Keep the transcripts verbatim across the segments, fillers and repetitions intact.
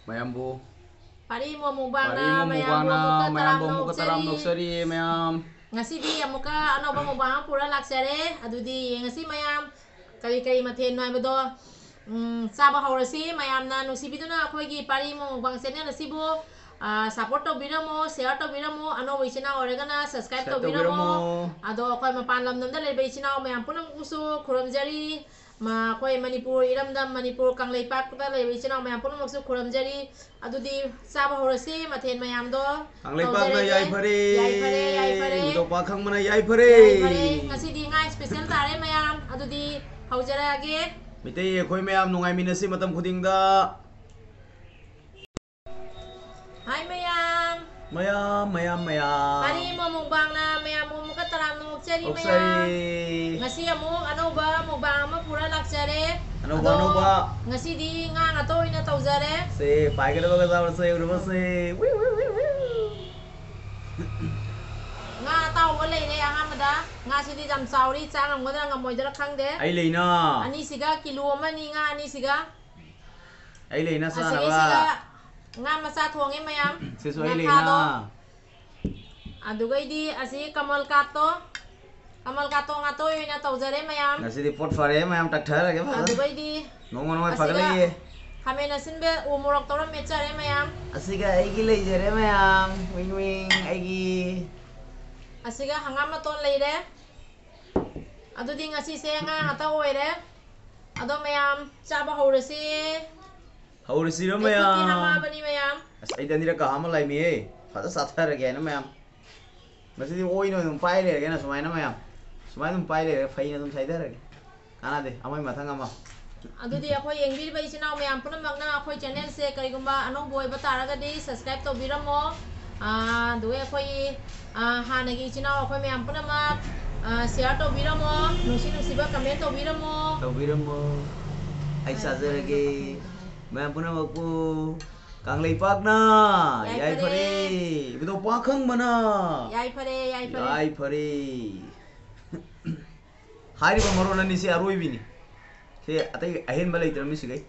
ꯃꯌꯥꯝꯕꯨ ꯄꯥꯔꯤ ꯃꯣꯃꯣꯕꯥꯡꯅ ꯄꯥꯔꯤ ꯃꯣꯃꯣꯕꯥꯡꯅ ꯃꯌꯥꯝꯕꯨ ꯑꯃꯨꯛꯀ ꯃꯌꯥꯝꯕꯨ ꯇꯔꯥꯝꯅ ꯑꯃꯨꯛꯀ ꯇꯔꯥꯝ ꯑꯣꯛꯆꯔꯤ꯫ ꯅꯣꯛꯆꯔꯤꯌꯦ ꯃꯌꯥꯝ꯫ ꯉꯁꯤꯗꯤ ꯑꯃꯨꯛꯀ ꯑꯅꯧꯕ ꯃꯨꯛꯕꯥꯡ ꯑꯃ ꯄꯨꯔ ꯂꯥꯛꯆꯔꯦ꯫ ꯑꯗꯨꯗꯤ ꯌꯦꯡꯉꯁꯤ ꯃꯌꯥꯝ ꯀꯔꯤ ꯀꯔꯤ ꯃꯊꯦꯜꯅꯣ ꯍꯥꯏꯕꯗꯣ꯫ ꯎꯝ, ꯆꯥꯕ ꯍꯧꯔꯁꯤ꯫ ꯃꯌꯥꯝꯅ ꯅꯨꯡꯁꯤꯕꯤꯗꯨꯅ ꯑꯩꯈꯣꯏꯒꯤ ꯄꯥꯔꯤ ꯃꯣꯃꯣꯕꯥꯡ ꯆꯦꯅꯦꯜ ꯑꯁꯤꯕꯨ ꯁꯞꯄꯣꯔꯠ ꯇꯧꯕꯤꯔꯝꯃꯣ, ꯁꯤꯌꯥꯔ ꯇꯧꯕꯤꯔꯝꯃꯣ꯫ ꯑꯅꯧꯕ ꯏꯆꯤꯟ ꯏꯅꯥꯎ ꯑꯣꯏꯔꯒꯅ ꯁꯕꯁꯀ꯭ꯔꯥꯏꯕ ꯁꯕꯁꯀ꯭ꯔꯥꯏꯕ ꯇꯧꯕꯤꯔꯝꯃꯣ꯫ ꯇꯧꯕꯤꯔꯝꯃꯣ꯫ ꯑꯗꯣ ꯑꯩꯈꯣꯏ ꯃꯄꯥꯟ ꯂꯝꯗꯝꯗ ꯂꯩꯕ ꯏꯆꯤꯟ ꯏꯅꯥꯎ ꯃꯌꯥꯝ ꯄꯨꯝꯅꯃꯛꯄꯨꯁꯨ ꯈꯨꯔꯨꯝꯖꯔꯤ꯫ ꯃ-, ꯑꯩꯈꯣꯏ ꯃꯅꯤꯄꯨꯔ ꯏꯔꯝꯗꯝ, ꯃꯅꯤꯄꯨꯔ ꯀꯪꯂꯩꯄꯥꯛꯇ ꯂꯩꯕ ꯏꯆꯤꯟ ꯏꯅꯥꯎ ꯃꯌꯥꯝ ꯄꯨꯝꯅꯃꯛꯁꯨ ꯈꯨꯔꯨꯝꯖꯔꯤ꯫ ꯑꯗꯨꯗꯤ ꯆꯥꯕ ꯍꯧꯔꯁꯤ ꯃꯊꯦꯜ ꯃꯌꯥꯝꯗꯣ꯫ ꯀꯪꯂꯩꯄꯥꯛꯅ ꯇꯧꯖꯔꯒꯦ꯫ ꯌꯥꯏꯐꯔꯦ꯫ ꯌꯥꯏꯐꯔꯦ, ꯌꯥꯏꯐꯔꯦ꯫ ꯏꯕꯨꯙꯧ ꯄꯥꯈꯪꯕꯅ ꯌꯥꯏꯐꯔꯦ꯫ ꯌꯥꯏꯐꯔꯦ꯫ ꯉꯁꯤꯗꯤ ꯉꯥ ꯏꯁꯄꯦꯁꯦꯜ ꯇꯥꯔꯦ ꯃꯌꯥꯝ꯫ ꯑꯗꯨꯗꯤ ꯍꯧꯖꯔꯛꯑꯒꯦ꯫ ꯃꯤꯇꯩ ꯑꯩꯈꯣꯏ ꯃꯌꯥꯝ ꯅꯨꯡꯉꯥꯏꯃꯤꯟꯅꯁꯤ ꯃꯇꯝ ꯈꯨꯗꯤꯡꯗ꯫ ꯍꯥꯏ ꯃꯌꯥꯝ꯫ ꯃꯌꯥꯝ, ꯃꯌꯥꯝ, ꯃꯌꯥꯝ꯫ ꯄꯥꯔꯤ ꯃꯣꯃꯣꯕꯥꯡꯅ ꯃꯌꯥꯝꯕꯨ ꯑꯃꯨꯛꯀ ꯇꯔꯥꯝꯅ ꯑꯣꯛꯆꯔꯤ ꯃꯌꯥꯝ꯫ ꯑꯣꯛꯆꯔꯤ꯫ ꯉꯁꯤ ꯑꯃꯨꯛ ꯑꯅꯧꯕ ꯃꯨꯛꯕꯥꯡ ꯑꯃ ꯄꯨꯔ ꯂꯥꯛꯆꯔꯦ꯫ ꯑꯅꯧꯕ, ꯑꯗꯣ ꯑꯅꯧꯕ꯫ ꯉꯁꯤꯗꯤ ꯉꯥ ꯉꯥꯛꯇ ꯑꯣꯏꯅ ꯇꯧꯖꯔꯦ꯫ ꯁꯦ, ꯄꯥꯏꯒꯗꯕꯒ ꯆꯥꯕ꯭ꯔꯁꯦ, ꯎꯔꯕꯁꯦ꯫ View, view, view, view. ꯉꯥ ꯑꯇꯥꯎꯕ ꯂꯩꯔꯦ ꯑꯍꯥꯟꯕꯗ꯫ ꯉꯥꯁꯤꯗꯤ ꯌꯥꯝ ꯆꯥꯎꯔꯤ, ꯆꯥ ꯉꯝꯒꯗ꯭ꯔꯥ ꯉꯝꯃꯣꯏꯗ꯭ꯔꯥ ꯈꯪꯗꯦ꯫ ꯑꯩ ꯂꯩꯅ꯫ ꯑꯅꯤꯁꯤꯒ ꯀꯤꯂꯣ ꯑꯃꯅꯤ ꯉꯥ ꯑꯅꯤꯁꯤꯒ꯫ ꯑꯩ ꯂꯩꯅ ꯆꯥꯅꯕ꯫ ꯑꯁꯤꯒꯤꯁꯤꯒ ꯉꯥ ꯃꯆꯥ ꯊꯣꯡꯉꯦ ꯃꯌꯥꯝ꯫ ꯁꯤꯁꯨ ꯑꯩ ꯉꯥꯈꯥꯗꯣ꯫ ꯂꯩꯅ꯫ ꯑꯗꯨꯒꯩꯗꯤ ꯑꯁꯤ ꯀꯃꯜ ꯀꯥꯠꯇꯣ, ꯀꯃꯜ ꯀꯥꯠꯇꯣ ꯉꯥꯇꯣꯏ ꯑꯣꯏꯅ ꯇꯧꯖꯔꯦ ꯃꯌꯥꯝ꯫ ꯉꯁꯤꯗꯤ ꯄꯣꯠ ꯐꯔꯦ ꯃꯌꯥꯝ, ꯇꯛꯊꯔꯒꯦ ꯐꯖꯅ꯫ ꯑꯗꯨꯒꯩꯗꯤ ꯅꯣꯡꯃ ꯅꯣꯡꯃꯒꯤ ꯑꯁꯤꯒ ꯐꯒꯠꯂꯛꯏꯌꯦ꯫ ꯈꯥꯃꯦꯟ ꯑꯁꯤꯟꯕ ꯎ ꯃꯣꯔꯣꯛ ꯇꯧꯔ ꯃꯦꯠꯆꯔꯦ ꯃꯌꯥꯝ꯫ ꯑꯁꯤꯒ ꯑꯩꯒꯤ ꯂꯩꯖꯔꯦ ꯃꯌꯥꯝ꯫ ꯋꯤꯡ ꯋꯤꯡ ꯑꯩꯒꯤ꯫ ꯑꯁꯤꯒ ꯍꯪꯒꯥꯝ ꯃꯇꯣꯟ ꯂꯩꯔꯦ꯫ ꯑꯗꯨꯗꯤ ꯉꯁꯤꯁꯦ ꯉꯥ ꯉꯥꯛꯇ ꯑꯣꯏꯔꯦ꯫ ꯑꯗꯣ ꯃꯌꯥꯝ ꯆꯥꯕ ꯍꯧꯔꯁꯤ꯫ ꯍꯧꯔꯁꯤꯔꯣ ꯑꯩ ꯈꯨꯠꯇꯤ ꯃꯌꯥꯝ? ꯍꯥꯝꯃꯛꯑꯕꯅꯤ ꯃꯌꯥꯝ꯫ ꯑꯁ, ꯑꯩꯗꯤ ꯑꯅꯤꯔꯛꯀ ꯍꯥꯝꯃ ꯂꯥꯛꯏꯃꯤꯍꯦ꯫ ꯐꯖ ꯆꯥꯊꯔꯒꯦ ꯍꯥꯏꯅ ꯃꯌꯥꯝ꯫ ꯉꯁꯤꯗꯤ ꯑꯣꯏꯅ ꯑꯗꯨꯝ ꯄꯥꯏ ꯂꯩꯔꯒꯦꯅ ꯁꯨꯃꯥꯏꯅ ꯃꯌꯥꯝ꯫ ꯁꯨꯃꯥꯏꯅ ꯑꯗꯨꯝ ꯄꯥꯏ ꯂꯩꯔꯒ ꯐꯩꯅ ꯑꯗꯨꯝ ꯁꯥꯏꯊꯔꯒꯦ꯫ ꯀꯥꯟꯅꯗꯦ, ꯑꯃꯒꯤ ꯃꯊꯪ ꯑꯃ꯫ ꯑꯗꯨꯗꯤ ꯑꯩꯈꯣꯏ ꯌꯦꯡꯕꯤꯔꯤꯕ ꯏꯆꯤꯟ ꯏꯅꯥꯎ ꯃꯌꯥꯝ ꯄꯨꯝꯅꯃꯛꯅ ꯑꯩꯈꯣꯏ ꯆꯦꯅꯦꯜꯁꯦ ꯀꯔꯤꯒꯨꯝꯕ ꯑꯅꯧꯕ ꯑꯣꯏꯕ ꯇꯥꯔꯒꯗꯤ ꯁꯕꯁꯀ꯭ꯔꯥꯏꯕ ꯇꯧꯕꯤꯔꯝꯃꯣ꯫ ꯑꯥ, ꯑꯗꯨꯒ ꯑꯩꯈꯣꯏꯒꯤ, ꯑꯥ, ꯍꯥꯟꯅꯒꯤ ꯏꯆꯤꯟ ꯏꯅꯥꯎ ꯑꯩꯈꯣꯏ ꯃꯌꯥꯝ ꯄꯨꯝꯅꯃꯛ, ꯑꯥ, ꯁꯤꯌꯥꯔ ꯇꯧꯕꯤꯔꯝꯃꯣ꯫ ꯅꯨꯡꯁꯤ ꯅꯨꯡꯁꯤꯕ ꯀꯃꯦꯟ ꯇꯧꯕꯤꯔꯝꯃꯣ꯫ ꯇꯧꯕꯤꯔꯝꯃꯣ꯫ ꯑꯩ ꯆꯥꯖꯔꯒꯦ꯫ ꯃꯌꯥꯝ ꯄꯨꯝꯅꯃꯛꯄꯨ ꯀꯪꯂꯩꯄꯥꯛꯅ ꯌꯥꯏꯐꯔꯦ꯫ ꯌꯥꯏꯐꯔꯦ꯫ ꯏꯕꯨꯙꯧ ꯄꯥꯈꯪꯕꯅ ꯌꯥꯏꯐꯔꯦ, ꯌꯥꯏꯐꯔꯦ꯫ ꯌꯥꯏꯐꯔꯦ꯫ ꯍꯥꯏꯔꯤꯕ ꯃꯔꯣꯟ ꯑꯅꯤꯁꯦ ꯑꯔꯣꯏꯕꯤꯅꯤ꯫ ꯁꯤ ꯑꯇꯩ ꯑꯍꯦꯟꯕ ꯂꯩꯇ꯭ꯔꯕꯅꯤ ꯁꯤꯈꯩ꯫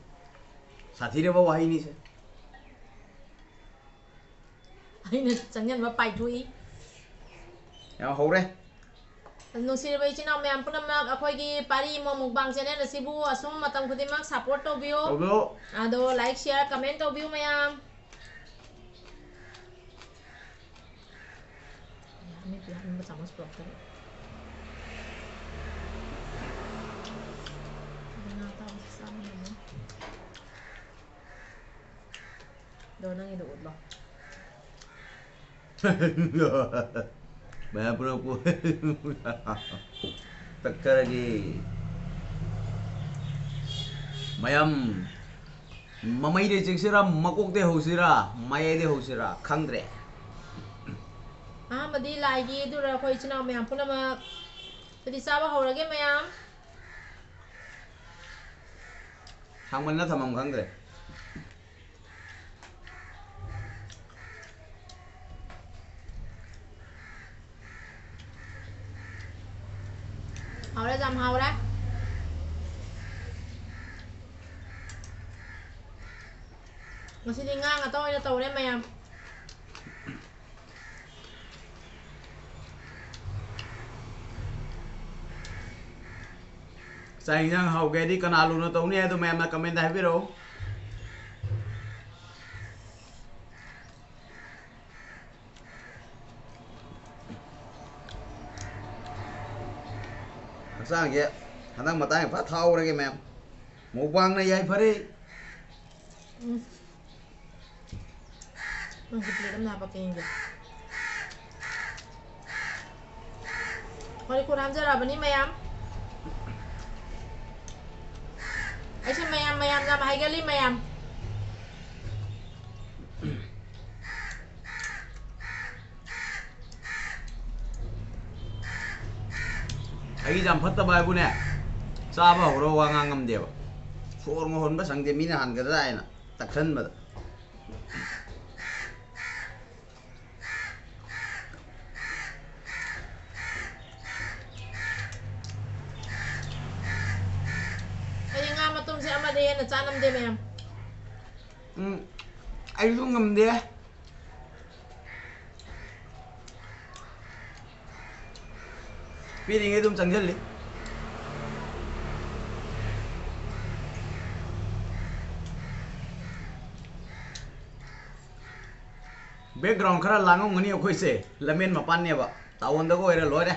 ꯁꯥꯊꯤꯔꯕ ꯋꯥꯍꯩꯅꯤ ꯁꯦ꯫ ꯑꯩꯅ ꯆꯪꯁꯤꯟꯕ ꯄꯥꯏꯊꯣꯛꯏ꯫ ꯌꯥꯝ ꯍꯧꯔꯦ꯫ ꯅꯨꯡꯁꯤꯔꯕ ꯏꯆꯤꯟ ꯏꯅꯥꯎ ꯃꯌꯥꯝ ꯄꯨꯝꯅꯃꯛ, ꯑꯩꯈꯣꯏꯒꯤ ꯄꯥꯔꯤ ꯏꯃꯣ ꯃꯨꯛꯕꯥꯡ ꯆꯦꯅꯦꯜ ꯑꯁꯤꯕꯨ ꯑꯁꯨꯝ ꯃꯇꯝ ꯈꯨꯗꯤꯡꯃꯛ ꯁꯞꯄꯣꯔꯠ ꯇꯧꯕꯤꯌꯣ꯫ ꯇꯧꯕꯤꯌꯣ꯫ ꯑꯗꯣ ꯂꯥꯏꯛ, ꯁꯤꯌꯥꯔ, ꯀꯃꯦꯟ ꯇꯧꯕꯤꯌꯨ ꯃꯌꯥꯝ꯫ ꯑꯃꯦꯠꯄꯤ ꯍꯥꯞꯅꯕ ꯆꯥꯃꯁ ꯄꯨꯔꯛꯇꯕ꯫ ꯉꯥ ꯑꯇꯥꯎꯕꯁꯦ ꯆꯥꯕ ꯉꯝꯃꯣꯏ꯫ ꯑꯗꯣ ꯅꯪꯒꯤꯗꯣ ꯎꯠꯂꯣ꯫ ꯃꯌꯥꯝ ꯄꯨꯝꯅꯃꯛꯄꯨ ꯇꯛꯆꯔꯒꯦ꯫ ꯃꯌꯥꯝ ꯃꯃꯩꯗꯩ ꯆꯤꯛꯁꯤꯔꯥ, ꯃꯀꯣꯛꯇꯩ ꯍꯧꯁꯤꯔꯥ, ꯃꯌꯥꯏꯗꯩ ꯍꯧꯁꯤꯔꯥ ꯈꯪꯗ꯭ꯔꯦ꯫ ꯑꯍꯥꯟꯕꯗꯤ ꯂꯥꯏꯒꯤ, ꯑꯗꯨꯒ ꯑꯩꯈꯣꯏ ꯏꯆꯤꯟ ꯏꯅꯥꯎ ꯃꯌꯥꯝ ꯄꯨꯝꯅꯃꯛ ꯑꯗꯨꯗꯤ ꯆꯥꯕ ꯍꯧꯔꯒꯦ ꯃꯌꯥꯝ꯫ ꯁꯥꯡꯃꯟꯅ ꯊꯝꯐꯝ ꯈꯪꯗ꯭ꯔꯦ꯫ ꯍꯥꯎꯔꯦ, ꯌꯥꯝ ꯍꯥꯎꯔꯦ꯫ ꯉꯁꯤꯗꯤ ꯉꯥ ꯉꯥꯛꯇ ꯑꯣꯏꯅ ꯇꯧꯔꯦ ꯃꯌꯥꯝ꯫ ꯆꯥꯛ ꯏꯟꯖꯥꯡ ꯍꯥꯎꯒꯦ ꯍꯥꯏꯗꯤ ꯀꯅꯥ ꯂꯨꯅ ꯇꯧꯅꯤ ꯍꯥꯏꯗꯣ ꯃꯌꯥꯝꯅ ꯀꯃꯦꯟꯗ ꯍꯥꯏꯕꯤꯔꯛꯎ꯫ ꯍꯛꯆꯥꯡꯁꯦ ꯍꯟꯗꯛ ꯃꯇꯥꯡ ꯐ ꯊꯥꯎꯔꯒꯦ ꯃꯌꯥꯝ꯫ ꯃꯨꯛꯕꯥꯡꯅ ꯌꯥꯏꯐꯔꯦ꯫ ꯎꯝ꯫ ꯅꯪꯁꯨ ꯄ꯭ꯂꯦꯠ ꯑꯃ ꯍꯥꯞꯄꯛꯀꯦ ꯌꯦꯡꯒꯦ꯫ ꯍꯣꯏ, ꯈꯨꯠ ꯍꯥꯝꯖꯔꯕꯅꯤ ꯃꯌꯥꯝ꯫ ꯑꯩꯁꯦ ꯃꯌꯥꯝ, ꯃꯌꯥꯝ ꯌꯥꯝ ꯍꯥꯏꯒꯜꯂꯤ ꯃꯌꯥꯝ꯫ ꯑꯩꯒꯤ ꯌꯥꯝ ꯐꯠꯇꯕ ꯍꯥꯏꯕꯨꯅꯦ, ꯆꯥꯕ ꯍꯧꯔ ꯋꯥ ꯉꯥꯡ ꯉꯝꯗꯦꯕ꯫ ꯁꯣꯔ ꯍꯣꯟꯕ ꯁꯪꯗꯦ, ꯃꯤꯅ ꯍꯥꯟꯒꯗ꯭ꯔꯥ ꯍꯥꯏꯅ ꯇꯛꯁꯟꯕꯗ꯫ ꯑꯩꯗꯤ ꯉꯥ ꯃꯇꯨꯝꯁꯦ ꯑꯃꯗꯩ ꯍꯦꯟꯅ ꯆꯥ ꯉꯝꯗꯦ ꯃꯌꯥꯝ꯫ ꯎꯝ, ꯑꯩꯁꯨ ꯉꯝꯗꯦ꯫ ꯄꯤꯔꯤꯉꯩ ꯑꯗꯨꯝ ꯆꯪꯁꯤꯜꯂꯤ꯫ Background ꯈꯔ ꯂꯥꯡꯉꯝꯒꯅꯤ, ꯑꯩꯈꯣꯏꯁꯦ ꯂꯝꯕꯦꯟ ꯃꯄꯥꯟꯅꯦꯕ, ꯇꯥꯎꯟꯗꯒ ꯑꯣꯏꯔꯦ ꯂꯣꯏꯔꯦ꯫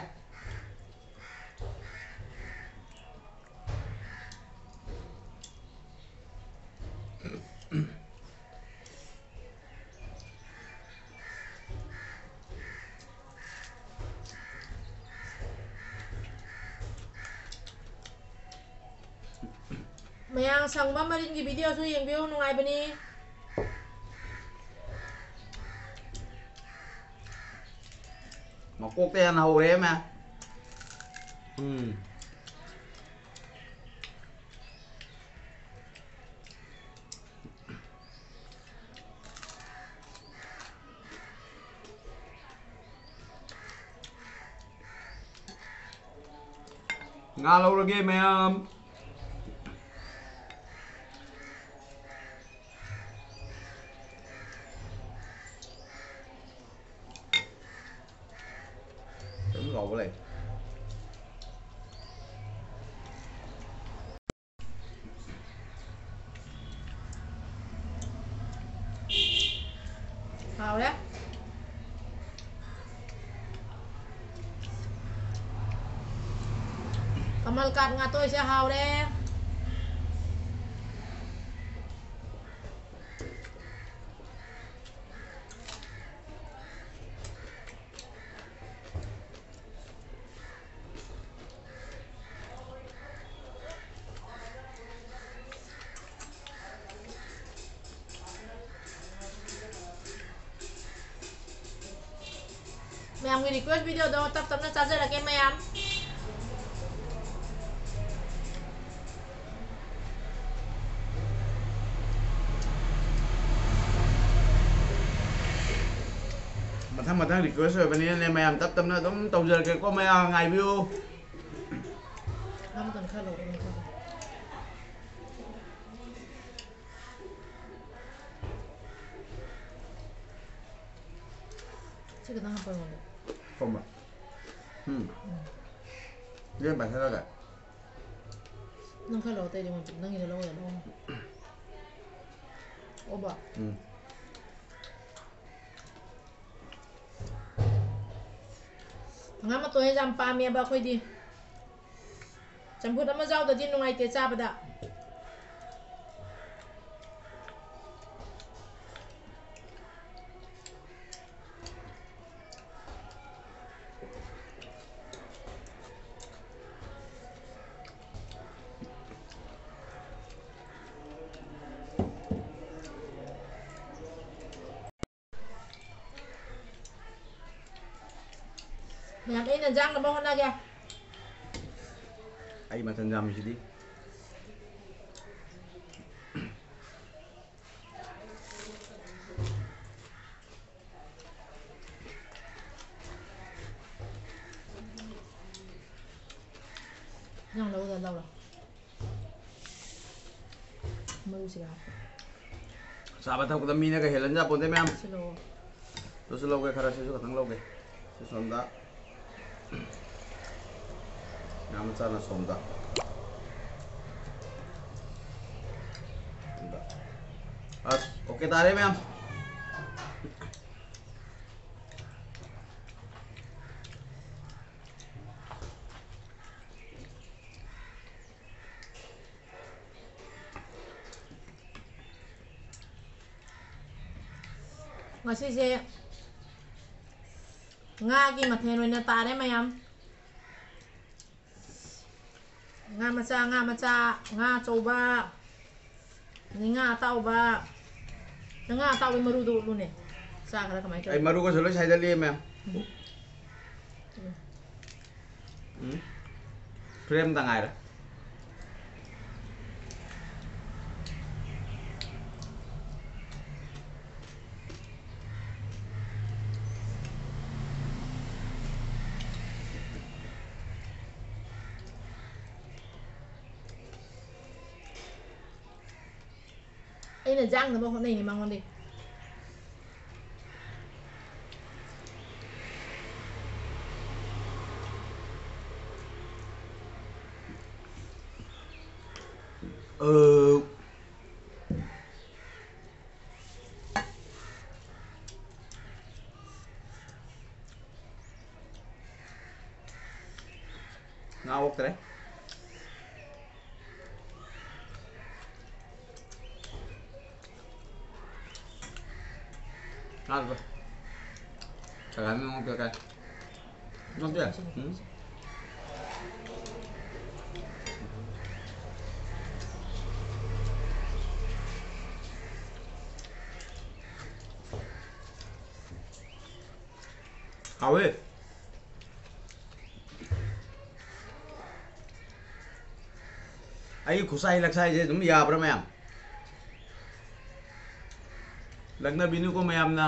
ꯃꯌꯥꯡ ꯁꯪꯕ ꯃꯔꯤꯟꯒꯤ video ꯁꯨ ꯌꯦꯡꯕꯤꯌꯨ, ꯅꯨꯡꯉꯥꯏꯕꯅꯤ꯫ ꯃꯀꯣꯛꯇ ꯍꯦꯟꯅ ꯍꯧꯔꯦ ꯃꯌꯥꯝ꯫ ꯎꯝ꯫ ꯉꯥ ꯂꯧꯔꯒꯦ ꯃꯌꯥꯝ꯫ ꯑꯗꯨꯝ ꯂꯥꯎꯕ ꯂꯩ꯫ ꯍꯥꯎꯔꯦ꯫ ꯀꯃꯜ ꯀꯥꯠ ꯉꯥꯇꯣꯏꯁꯦ ꯍꯥꯎꯔꯦ꯫ ꯃꯌꯥꯝꯒꯤ request video ꯗꯣ ꯇꯞ ꯇꯞꯅ ꯆꯥꯖꯔꯛꯀꯦ ꯃꯌꯥꯝ꯫ ꯃꯊꯪ ꯃꯊꯪ request ꯑꯣꯏꯕꯅꯤꯅꯅꯦ, ꯃꯌꯥꯝ ꯇꯞ ꯇꯞꯅ ꯑꯗꯨꯝ ꯇꯧꯖꯔꯛꯀꯦꯀꯣ, ꯃꯌꯥꯝ ꯉꯥꯏꯕꯤꯌꯨ꯫ ꯉꯥ ꯃꯇꯣꯟ ꯈꯔ ꯂꯧꯔꯛꯑꯣ, ꯃꯊꯛꯇ꯫ ꯁꯤ ꯈꯤꯇꯪ ꯍꯥꯞꯄꯛꯑꯣ ꯑꯩꯉꯣꯟꯗ꯫ ꯊꯝꯃꯣ꯫ ꯎꯝ꯫ ꯎꯝ꯫ ꯏꯕꯦꯝ ꯄꯥꯏꯁꯜꯂꯒ꯫ ꯅꯪ ꯈꯔ ꯂꯧ, ꯑꯇꯩꯗꯤ ꯃꯣꯏ ꯅꯪꯒꯤꯗ ꯂꯧ ꯌꯥꯗ꯭ꯔꯣ? ꯑꯣꯕ꯫ ꯎꯝ꯫ ꯍꯪꯒꯥꯝ ꯃꯇꯣꯟꯁꯦ ꯌꯥꯝ ꯄꯥꯝꯃꯦꯕ ꯑꯩꯈꯣꯏꯗꯤ꯫ ꯆꯝꯐꯨꯠ ꯑꯃ ꯌꯥꯎꯗꯗꯤ ꯅꯨꯡꯉꯥꯏꯇꯦ ꯆꯥꯕꯗ꯫ ꯃꯌꯥꯝ, ꯑꯩꯅ ꯏꯟꯖꯥꯡ ꯅꯝꯕ ꯍꯣꯠꯅꯒꯦ꯫ ꯑꯩ ꯃꯆꯜ ꯌꯥꯝꯃꯤꯁꯤꯗꯤ꯫ ꯅꯪ ꯂꯧꯗ ꯂꯧꯔꯣ꯫ ꯃꯔꯨꯁꯤꯒ ꯍꯥꯞꯄꯣ꯫ ꯆꯥꯕ ꯊꯛꯄꯗ ꯃꯤꯅꯒ ꯍꯦꯜꯂꯟ ꯌꯥꯄꯣꯟꯇꯦ ꯃꯌꯥꯝ꯫ ꯁꯤ ꯂꯧꯑꯣ꯫ ꯑꯗꯨꯁꯨ ꯂꯧꯒꯦ ꯈꯔ, ꯁꯤꯁꯨ ꯈꯇꯪ ꯂꯧꯒꯦ꯫ ꯁꯤ ꯁꯣꯝꯗ꯫ ꯉꯥ ꯃꯆꯥꯅ ꯁꯣꯝꯗ꯫ ꯑꯁ, ꯑꯣꯀꯦ ꯇꯥꯔꯦ ꯃꯌꯥꯝ꯫ ꯉꯁꯤꯁꯦ ꯉꯥꯒꯤ ꯃꯊꯦꯜ ꯑꯣꯏꯅ ꯇꯥꯔꯦ ꯃꯌꯥꯝ꯫ ꯉꯥ ꯃꯆꯥ, ꯉꯥ ꯃꯆꯥ, ꯉꯥ ꯑꯆꯧꯕ, ꯑꯗꯩ ꯉꯥ ꯑꯇꯥꯎꯕ꯫ ꯅꯪ ꯉꯥ ꯑꯇꯥꯎꯕꯒꯤ ꯃꯔꯨꯗꯣ ꯎꯠꯂꯨꯅꯦ꯫ ꯆꯥ ꯈꯔ ꯀꯃꯥꯏꯅ ꯇꯧꯔꯤ? ꯑꯩ ꯃꯔꯨꯒꯁꯨ ꯂꯣꯏ ꯁꯥꯏꯗꯠꯂꯦ, ꯃꯦꯝ꯫ ꯎꯝ꯫ ꯎꯝ꯫ ꯐ꯭ꯔꯦꯝꯗ ꯉꯥꯏꯔꯦ꯫ ꯑꯩꯅ ꯌꯥꯡꯅꯕ ꯍꯣꯠꯅꯩꯅꯦ ꯃꯉꯣꯟꯗꯒꯤ꯫ ꯑ, ꯉꯥ ꯑꯣꯛꯇ꯭ꯔꯦ꯫ ꯉꯥꯗꯣ ꯁꯒꯥꯏ ꯃꯑꯣꯡ ꯀꯩ ꯀꯥꯏ꯫ ꯅꯠꯇꯦ꯫ ꯎꯝ꯫ ꯍꯥꯎꯋꯦ꯫ ꯑꯩꯒꯤ ꯈꯨꯠꯁꯥꯏ ꯂꯛꯁꯥꯏꯁꯦ ꯑꯗꯨꯝ ꯌꯥꯕ꯭ꯔꯥ ꯃꯌꯥꯝ? ꯂꯛꯅꯕꯤꯅꯨꯀꯣ ꯃꯌꯥꯝꯅ꯫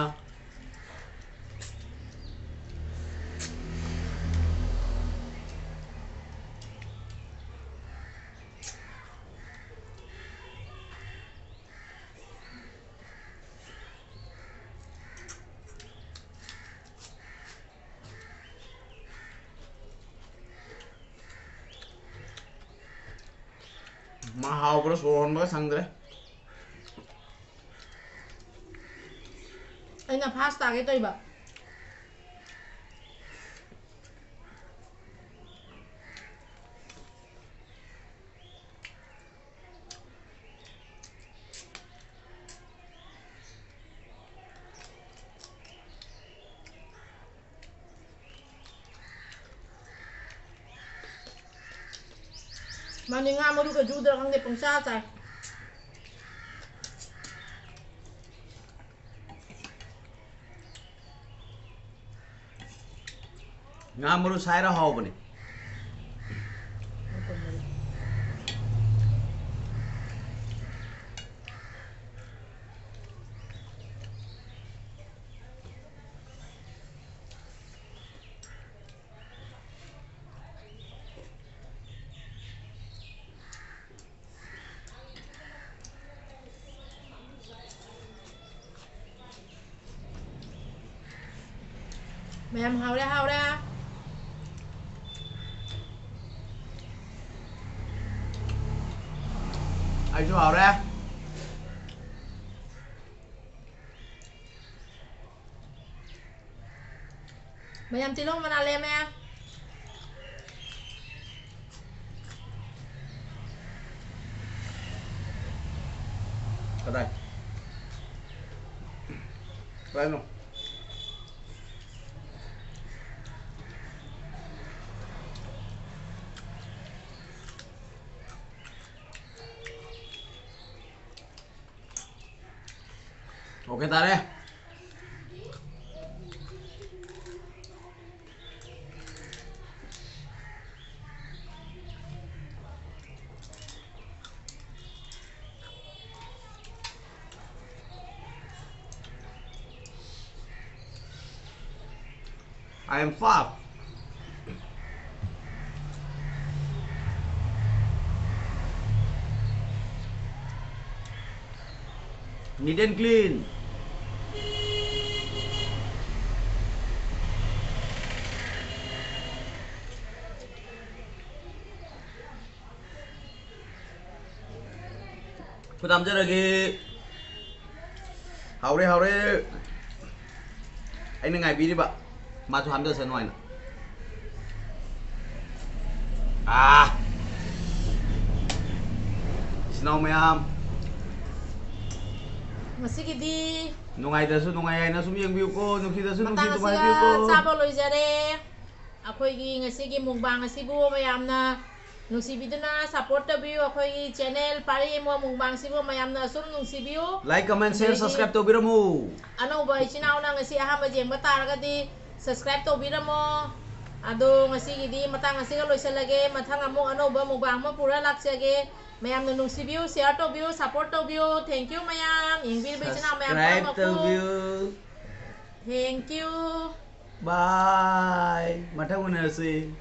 ꯃꯥ ꯍꯥꯎꯕ꯭ꯔꯥ ꯁꯣꯔ ꯍꯣꯟꯕꯒ ꯁꯪꯗ꯭ꯔꯦ꯫ ꯑꯩꯅ ꯐꯥꯁ ꯇꯥꯒꯦ ꯇꯧꯔꯤꯕ꯫ ꯃꯥꯗꯤ ꯉꯥ ꯃꯔꯨꯒ ꯖꯨꯗ꯭ꯔꯥ ꯈꯪꯗꯦ, ꯄꯪꯆꯥ ꯆꯥꯏ꯫ ꯉꯥ ꯃꯔꯨ ꯁꯥꯏꯔ ꯍꯥꯎꯕꯅꯦ꯫ ꯃꯌꯥꯝ ꯍꯥꯎꯔꯦ, ꯍꯥꯎꯔꯦ꯫ ꯑꯩꯁꯨ ꯍꯥꯎꯔꯦ꯫ ꯃꯌꯥꯝ ꯇꯤꯜꯍꯧ ꯃꯅꯥ ꯂꯦꯝꯃꯦ꯫ ꯀꯗꯥꯏ? ꯀꯗꯥꯏꯅꯣ? OK ꯇꯥꯔꯦ꯫ I am fast. Neat and clean. ꯈꯨꯠ ꯍꯥꯝꯖꯔꯒꯦ꯫ ꯍꯥꯎꯔꯦ, ꯍꯥꯎꯔꯦ꯫ ꯑꯩꯅ ꯉꯥꯏꯕꯤꯔꯤꯕ꯫ ꯃꯥꯁꯨ ꯍꯥꯝꯖꯁꯅꯨ ꯍꯥꯏꯅ꯫ ꯑꯥ! ꯏꯆꯤꯟ ꯏꯅꯥꯎ ꯃꯌꯥꯝ꯫ ꯉꯁꯤꯒꯤꯗꯤ ꯅꯨꯡꯉꯥꯏꯗ꯭ꯔꯁꯨ ꯅꯨꯡꯉꯥꯏ ꯍꯥꯏꯅ ꯁꯨꯝ ꯌꯦꯡꯕꯤꯌꯨꯀꯣ, ꯅꯨꯡꯁꯤꯗ꯭ꯔꯁꯨ ꯅꯨꯡꯁꯤ ꯃꯇꯥꯡ ꯑꯗꯨꯃꯥꯏ ꯑꯁꯤꯒ ꯍꯥꯏꯕꯤꯌꯨꯀꯣ꯫ ꯆꯥꯕ ꯂꯣꯏꯖꯔꯦ꯫ ꯑꯩꯈꯣꯏꯒꯤ ꯉꯁꯤꯒꯤ mukbang ꯑꯁꯤꯕꯨ ꯃꯌꯥꯝꯅ ꯅꯨꯡꯁꯤꯕꯤꯗꯨꯅ support ꯇꯧꯕꯤꯌꯨ꯫ ꯑꯩꯈꯣꯏꯒꯤ channel ꯄꯥꯔꯤ ꯏꯃꯣ mukbang ꯁꯤꯕꯨ ꯃꯌꯥꯝꯅ ꯑꯁꯨꯝ ꯅꯨꯡꯁꯤꯕꯤꯌꯨ꯫ Like, comment, share, ꯑꯗꯒꯤ subscribe ꯇꯧꯕꯤꯔꯝꯃꯨ꯫ ꯑꯅꯧꯕ ꯏꯆꯤꯟ ꯏꯅꯥꯎꯅ ꯉꯁꯤ ꯑꯍꯥꯟꯕ ꯌꯦꯡꯕ ꯇꯥꯔꯒꯗꯤ subscribe ꯇꯧꯕꯤꯔꯝꯃꯣ꯫ ꯑꯗꯣ ꯉꯁꯤꯒꯤꯗꯤ ꯃꯇꯥꯡ ꯑꯁꯤꯒ ꯂꯣꯏꯁꯤꯜꯂꯒꯦ꯫ ꯃꯊꯪ ꯑꯃꯨꯛ ꯑꯅꯧꯕ mukbang ꯑꯃ ꯄꯨꯔ ꯂꯥꯛꯆꯒꯦ꯫ ꯃꯌꯥꯝꯅ ꯅꯨꯡꯁꯤꯕꯤꯌꯨ, share ꯇꯧꯕꯤꯌꯨ, support ꯇꯧꯕꯤꯌꯨ꯫ Thank you ꯃꯌꯥꯝ, ꯌꯦꯡꯕꯤꯔꯤꯕ ꯏꯆꯤꯟ ꯏꯅꯥꯎ ꯃꯌꯥꯝ subscribe ꯄꯨꯝꯅꯃꯛꯄꯨ꯫ ꯇꯧꯕꯤꯌꯨ꯫ Thank you꯫ Bye꯫ ꯃꯊꯪ ꯎꯅꯔꯁꯤ꯫